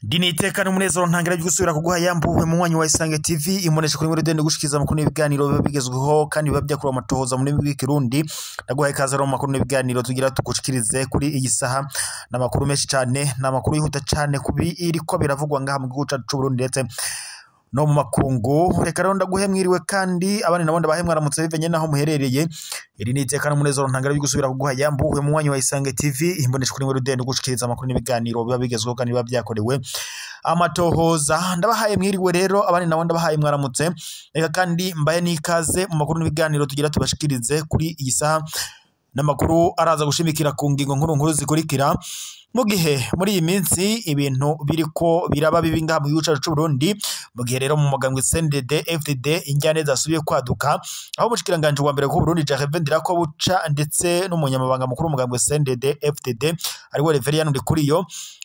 Dini iteka n'umunezero ntangira byo gusubira kuguha yambuwe mu mwanya wa Isange TV imonesha kuri muri dende gushikiza amakuru n'ibiganiro biba bigezweho kandi biba byakura amatohoza muri bw'ikirundi. Ndaguhaye ikaze rero mu makuru n'ibiganiro tugira tugushikirize kuri iyi saha n'amakuru menshi cyane n'amakuru yihuta cyane kubi iriko biravugwa ngaha mu gihugu cacu c'u Burundi ndetse no mu makungu. Reka rero ndaguhe mwiriwe kandi abandi nabo ndabahe mwaramutse bivenye naho muherereye. Iri ni iteka n'umunezero ntangara byo gusubira kuguha yambuwe mu mwanya wa Isange TV imbonesha kuri muri dende gushikiriza amakuru n'ibiganiro biba bigezweho kandi biba byakorewe amatohoza. Ndabahaye mwiriwe rero abandi nabo ndabahaye mwaramutse. Reka kandi mbaye n'ikaze mu makuru n'ibiganiro tugira tubashikirize kuri iyi saha n'amakuru araza gushimikira ku ngingo nkuru nkuru zikurikira. Mu gihe muri iyi minsi ibintu biriko biraba bibi ngaha mu gihugu cacu c'u Burundi, mu gihe rero mu mugambwe CNDD FDD injyane zasubiye kwaduka, aho umushikiranganji wa mbere w'u Burundi Gervais Ndirakobuca ndetse n'umunyamabanga mukuru w'umugambwe CNDD FDD ariwe Reverien Ndikuriyo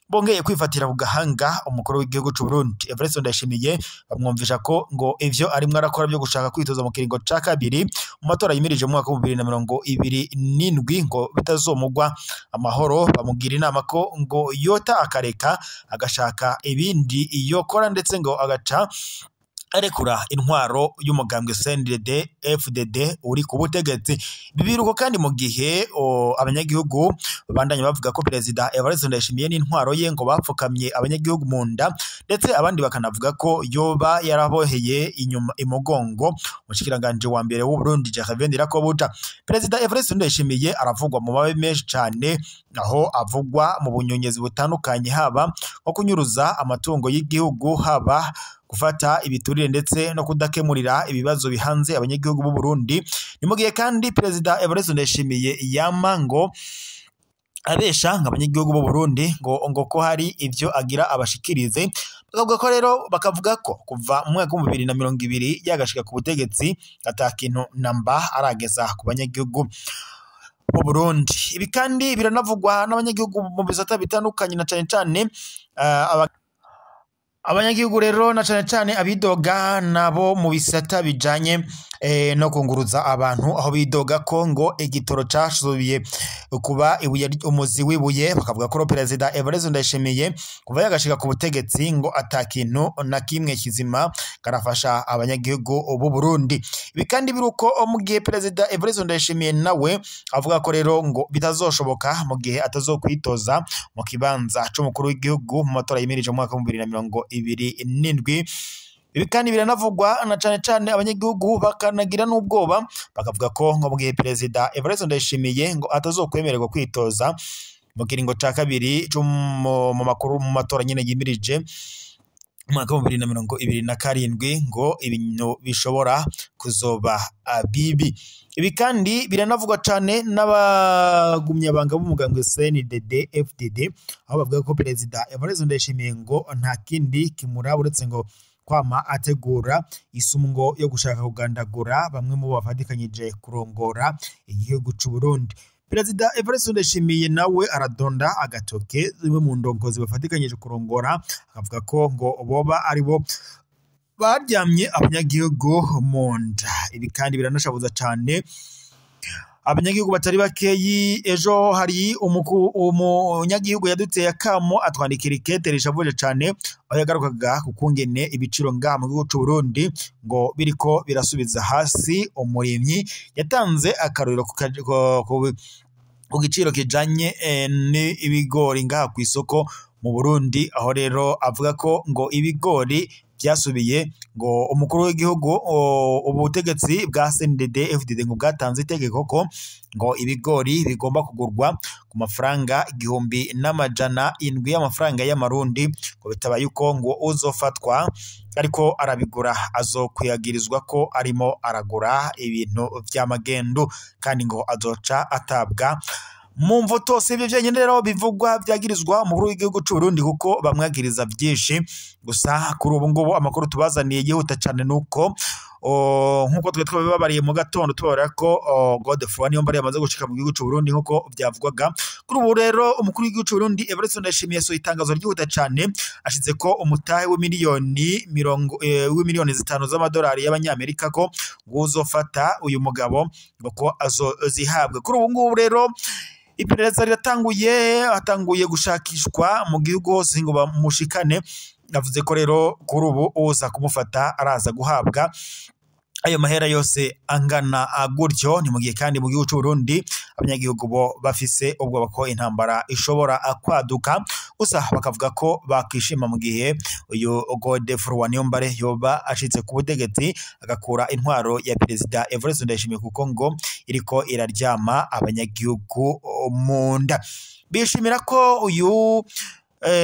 bongeye kwifatira ku gahanga umukuru w'igihugu c'u Burundi Evariste Ndayishimiye, bamwumvisha ko ngo ivyo arimwo arakora byo gushaka kwitoza mu kiringo ca kabiri mu matora yimirije mu mwaka wa 2027 ngo bitazomugwa amahoro. Bamugira inama ko ngo yota akareka agashaka ibindi yokora ndetse ngo agaca arekura intwaro y'umugambwe CNDD FDD uri ku butegetsi. Bibiruko kandi mu gihe abanyagihugu bandanye bavuga ko Perezida Evariste Ndayishimiye n'intwaro ye ngo bapfukamye abanyagihugu mu nda, ndetse abandi bakanavuga ko yoba yaraboheye inyuma imugongo umushikiranganje wa mbere w'u Burundi Gervais Ndirakobuca. Perezida Evariste Ndayishimiye aravugwa mu mabi menshi cyane, aho avugwa mu bunyonyezi butandukanye, haba nko kunyuruza amatungo y'igihugu, haba gufata ibiturire ndetse no kudakemurira ibibazo bihanze abanyagihugu b'u Burundi. Ni mu gihe kandi Perezida Evariste Ndayishimiye yama ngo abesha abanyagihugu b'u Burundi ngo ko hari ivyo agira abashikirize. Bakavuga ko rero bakavuga ko kuva mu mwaka wa 2020 yagashika ku butegetsi ata kintu namba arageza ku banyagihugu b'u Burundi. Ibi kandi biranavugwa n'abanyagihugu mu bisata bitandukanye na cane cane abanyagihugu rero na cane cane abidoga nabo mu bisata bijanye no kunguruza abantu, aho bidoga ko ngo igitoro casubiye kuba ibuye umuzi wibuye. Bakavuga ko Perezida Evariste Ndayishimiye kuva yagashika ku butegetsi ngo atakintu na kimwe kizima karafasha abanyagihugu b'u Burundi. Ibi kandi biruko mu gihe Perezida Evariste Ndayishimiye nawe avuga ko rero ngo bitazoshoboka mu gihe atazokwitoza mu kibanza c'umukuru w'igihugu mu matora yimirije mu mwaka wa 2027. Ibi kandi biranavugwa na cane cane abanyagihugu bakanagira n'ubwoba, bakavuga ko ngo mu gihe Perezida Evariste Ndayishimiye ngo atazokwemererwa kwitoza mu kiringo ca kabiri mu makuru mu matora nyene yimirije umwaka wa 2027 ngo ibintu bishobora kuzoba bibi. Ibi kandi biranavugwa cane n'abagumyabanga b'umugambwe CNDD FDD, aho bavuga ko Perezida Evariste Ndayishimiye ngo nta kindi kimuraba uretse ngo kwama ategura isumu yo gushaka kugandagura bamwe mu bafatikanyije kurongora igihugu c'u Burundi. Perezida Evariste Ndayishimiye nawe aradonda agatoke zimwe mu ndongozi bafatikanyije kurongora, akavuga ko ngo boba aribo baryamye abanyagihugu mu nda. Ibi kandi biranashabuza cane abanyagihugu batari bakeyi. Ejo hari umunyagihugu yaduteye akamo atwandikira ikete rishavuje cane, aho yagarukaga ku kungene ibiciro ngaha mu gihugu c'u Burundi ngo biriko birasubiza hasi umurimyi. Yatanze akarorero ku giciro kijanye n'ibigori ngaha kw'isoko mu Burundi, aho rero avuga ko ngo ibigori byasubiye ngo umukuru w'igihugu ubutegetsi bwa CNDD FDD ngo bwatanze itegeko ko ngo ibigori bigomba kugurwa ku mafaranga 1700 y'amafaranga y'amarundi, ngo bitabaye uko ngo uzofatwa ariko arabigura azokwiyagirizwa ko arimo aragura ibintu vy'amagendu kandi ngo azoca atabwa mu mvuto. Si ibyo vyenyene rero bivugwa vyagirizwa umukuru w'igihugu c'u Burundi, kuko bamwagiriza vyinshi. Gusa kuri ubu ngubu amakuru tubazaniye yihuta cane nuko Nkuko twe twabibabariye mu gatondo tubabara ko Godefroid Niyombare yamaze gushika mu gihugu c'u Burundi nkuko vyavugwaga. Kuri ubu rero umukuru w'igihugu c'u Burundi Evariste Ndayishimiye yasohoye itangazo ryihuta cane, ashize ko umutahe w'imiliyoni mirongo w'imiliyoni 5 z'amadolari y'abanyamerika ko nguzofata uyu mugabo ngo ko azozihabwe. Kuri ubu ngubu rero iperereza riratanguye, hatanguye gushakishwa mu gihugu hose ngo bamushikane. Yavuze ko rero kuri ubu uza kumufata araza guhabwa ayo mahera yose angana gutyo. Ni mu gihe kandi mu gihugu c'u Burundi abanyagihugu bo bafise ubwoba ko intambara ishobora kwaduka, gusa bakavuga ko bakishima mu gihe uyu Godefroid Niyombare yoba ashitse ku butegetsi agakura intwaro ya Perezida Evariste Ndayishimiye, kuko ngo iriko iraryama abanyagihugu mu nda. Bishimira ko uyu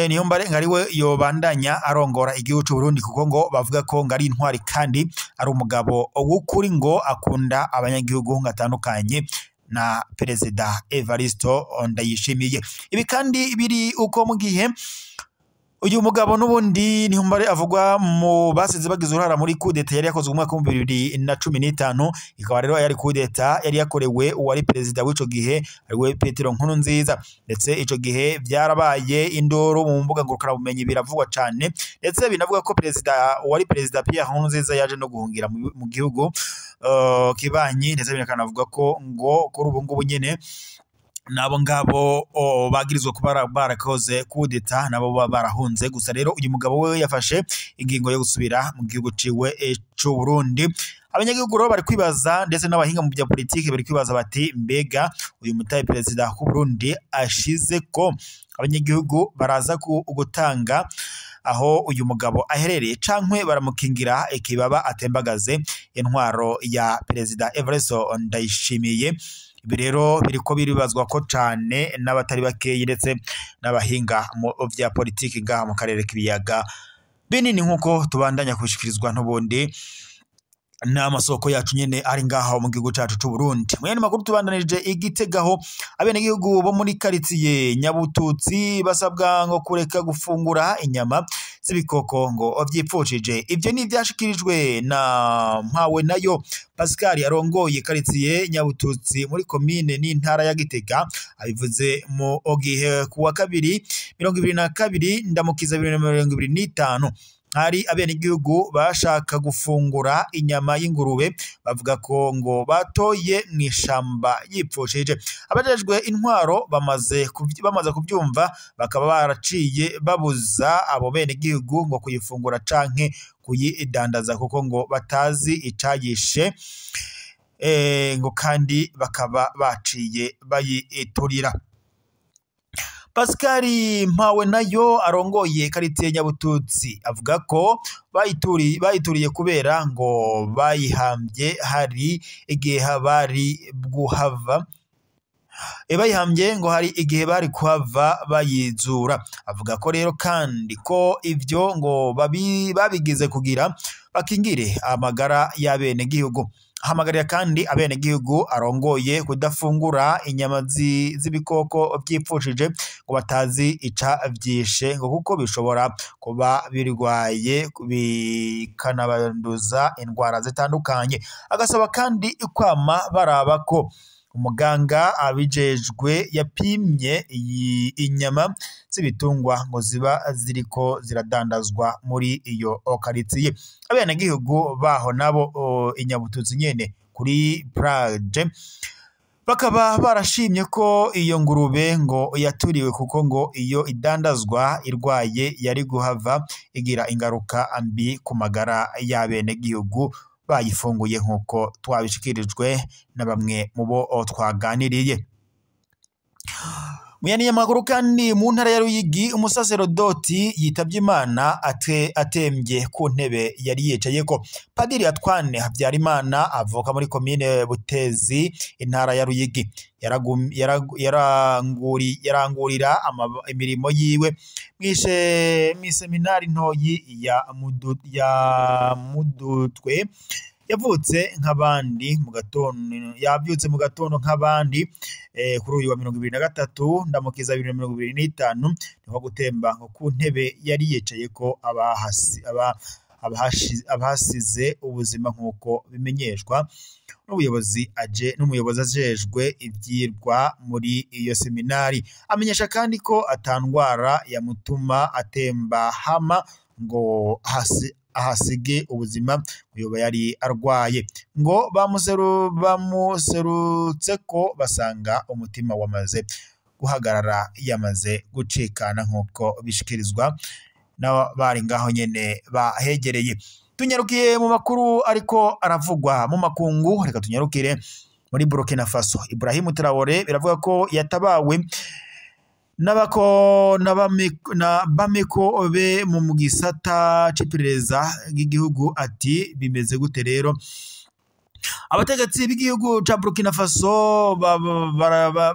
Niyombare ngo ariwe yobandanya arongora igihugu c'u Burundi, kuko ngo bavuga ko ngo ari intwari kandi ari umugabo w'ukuri, ngo akunda abanyagihugu ngo atandukanye na Perezida Evariste Ndayishimiye. Ibi kandi biri uko mu gihe uyu mugabo n'ubundi Niyombare avugwa mu basize bagize uruhara muri kudeta yari yakozwe mu mwaka w'ibihumbi 2015, ikaba rero yari kudeta yari yakorewe uwari perezida w'ico gihe ariwe Petero Nkurunziza. Ndetse ico gihe byarabaye induru mu mbuga ngurukanabumenyi, biravugwa cane, ndetse binavuga ko perezida uwari perezida Pierre Nkurunziza yaje no guhungira mu gihugu kibanyi, ndetse binakanavuga ko ngo kuri ubu ngubu nyene nabo ngabo bagirizwa kuba barakoze kudeta nabo baba barahunze. Gusa rero uyu mugabo we yafashe ingingo yo gusubira mu gihugu ciwe c'u Burundi. Abanyagihugu rero bari kwibaza, ndetse n'abahinga mu bya politike bari kwibaza bati mbega uyu mutahe perezida w'u Burundi ashize ko abanyagihugu baraza gutanga aho uyu mugabo aherereye, cankwe baramukingira ikibaba atembagaze intwaro ya Perezida Evariste Ndayishimiye. Ibi rero biriko biribazwa ko cane n'abatari bakeyi ndetse n'abahinga mu vya politiki ngaha mu karere k'ibiyaga binini, nkuko tubandanya kubishikirizwa n'ubundi n'amasoko yacu nyene ari ngaho mu gihugu cacu c'u Burundi. Mu yandi makuru tubandanije igitegaho, abenegihugu bo muri karitsiye Nyabututsi basabwa ngo kureka gufungura inyama z'ibikoko ngo vyipfushije. Ivyo ni ivyashikirijwe na Mpawe nayo Pascal arongoye karitsiye Nyabututsi muri komine n'intara ya Gitega. Abivuze mu gihe kuwa kabiri 22 Ndamukiza 2025 hari abenegihugu bashaka gufungura inyama y'ingurube, bavuga ko ngo batoye mw'ishamba yipfushije. Abajejwe intwaro bamaze kubyumva bakaba baraciye babuza abo benegihugu ngo kuyifungura canke kuyidandaza, kuko ngo batazi icayishe, ngo kandi bakaba baciye bayiturira. Pascal Mpawe nayo arongoye karitiye Nyabututsi avuga ko bayituriye kubera ngo bayihambye hari igihe bari guhava bayihambye ngo hari igihe bari kuhava bayizura. Avuga ko rero kandi ko ivyo ngo babigize kugira bakingire amagara y'abenegihugu. Ahamagarira kandi abenegihugu arongoye kudafungura inyama z'ibikoko vyipfushije ngo batazi ica vyishe, ngo kuko bishobora kuba birwaye bikanabanduza indwara zitandukanye. Agasaba kandi kwama baraba ko umuganga abijejwe yapimye inyama z'ibitungwa ngo ziba ziriko ziradandazwa muri iyo karitsiye. Abenegihugu baho nabo Inyabututsi nyene kuri plage bakaba barashimye ko iyo ngurube ngo yaturiwe, kuko ngo iyo idandazwa irwaye yari guhava igira ingaruka mbi ku magara y'abenegihugu bayifunguye, nkuko twabishikirijwe na bamwe mu bo twaganiriye. Mu makuru kandi mu ntara ya Ruyigi umusaserodoti yitavye Imana atembye ku ntebe yari yicayeko. Padiri Atwane Habyarimana avuka muri komine Butezi intara ya Ruyigi, yarangurira imirimo yiwe mw'iseminari ntoyi ya Mudutwe. Yavutse nk'abandi mu gatondo, yavyutse mu gatondo nk'abandi kuri uyu wa 2023 Ndamukiza 2025, niko gutemba ngo ku ntebe yari yicayeko abahasize ubuzima nk'uko bimenyeshwa n'ubuyobozi aje n'umuyobozi ajejwe ivyirwa muri iyo seminari. Amenyesha kandi ko atandwara yamutuma atemba hama ngo ahasige ubuzima uyoba yari arwaye, ngo bamuserutse ko basanga umutima wamaze guhagarara, yamaze gucikana nk'uko bishikirizwa n'abari ngaho nyene bahegereye. Tunyarukiye mu makuru ariko aravugwa mu makungu, reka tunyarukire muri Burkina Faso. Ibrahim Traore biravuga ko yatabawe na Bameko be mu gisata c'iperereza ry'igihugu. Ati bimeze gute rero? Abategetsi b'igihugu ca Burkina Faso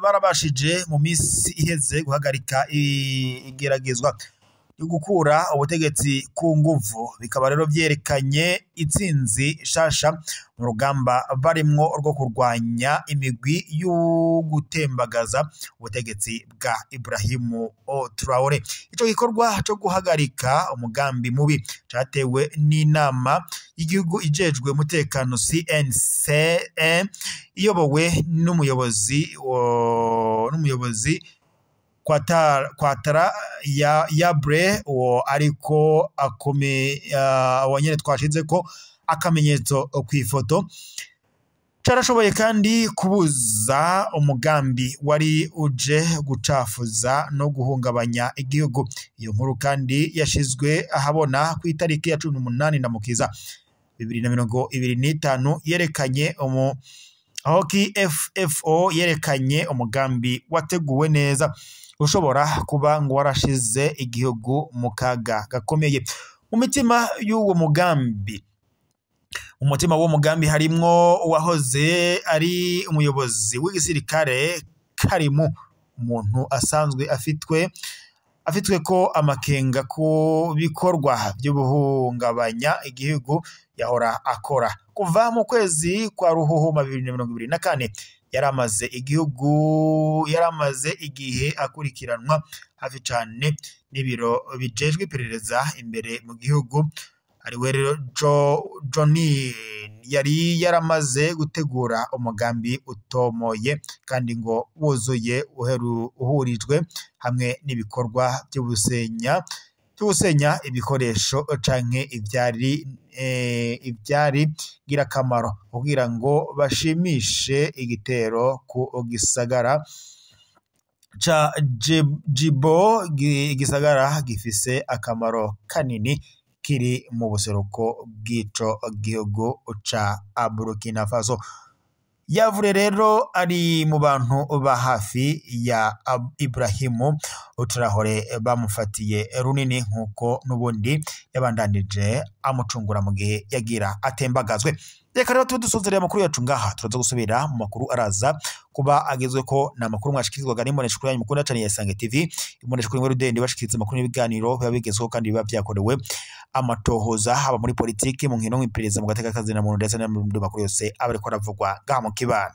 barabashije mu misi iheze guhagarika igeragezwa ryo gukura ubutegetsi ku nguvu, bikaba rero vyerekanye itsinzi shasha mu rugamba barimwo rwo kurwanya imigwi y'ugutembagaza ubutegetsi bwa Ibrahim Traore. Ico gikorwa co guhagarika umugambi mubi catewe n'inama y'igihugu ijejwe umutekano CNCE iyobowe n'umuyobozi Kwatara Yabre, uwo ariko akome nyene twashize ko akamenyetso kw'ifoto. Carashoboye kandi kubuza umugambi wari uje gucafuza no guhungabanya igihugu. Iyo nkuru kandi yashizwe ahabona ku itariki ya 18 Ndamukiza 2025, yerekanye aho KFFO yerekanye umugambi wateguwe neza ushobora kuba ngo warashize igihugu mu kaga gakomeye. Mu mitima y'uwo mugambi, umutima w'uwo mugambi harimwo uwahoze ari umuyobozi w'igisirikare Karimu, umuntu asanzwe afitwe ko amakenga ku bikorwa by'ubuhungabanya igihugu yahora akora. Kuva mu kwezi kwa Ruhuhuma 2024 yaramaze igihe akurikiranwa hafi cane n'ibiro bijejwe iperereza imbere mu gihugu. Ariwe rero Johnny yari yaramaze gutegura umugambi utomoye kandi ngo wuzuye uhurijwe hamwe n'ibikorwa by'ubusenya ibikoresho canke ivyari ngirakamaro kugira ngo bashimishe igitero ku gisagara ca Jibo, igisagara gifise akamaro kanini kiri mu buseruko bw'ico gihugu ca Burkina Faso. Yavure rero ari mu bantu ba hafi ya Ibrahimu Traore bamufatiye runini nkuko n'ubundi yabandanije amucungura mu gihe yagira atembagazwe. Reka rero tube dusozereye amakuru yacu ngaha, turaza gusubira mu makuru araza kuba agezwe ko na makuru mwashikirizwaga n'imbonesha yanyu mukunda cane ya Isange TV, imbonesha kuri Rudende bashikiriza amakuru n'ibiganiro biba bigezweho kandi biba vyakorewe amatohoza, haba muri politiki, mu nkino, mu iperereza, mu gateka kazina muntu ndetse no mu makuru yose aba ariko aravugwa ngaha mu kibano.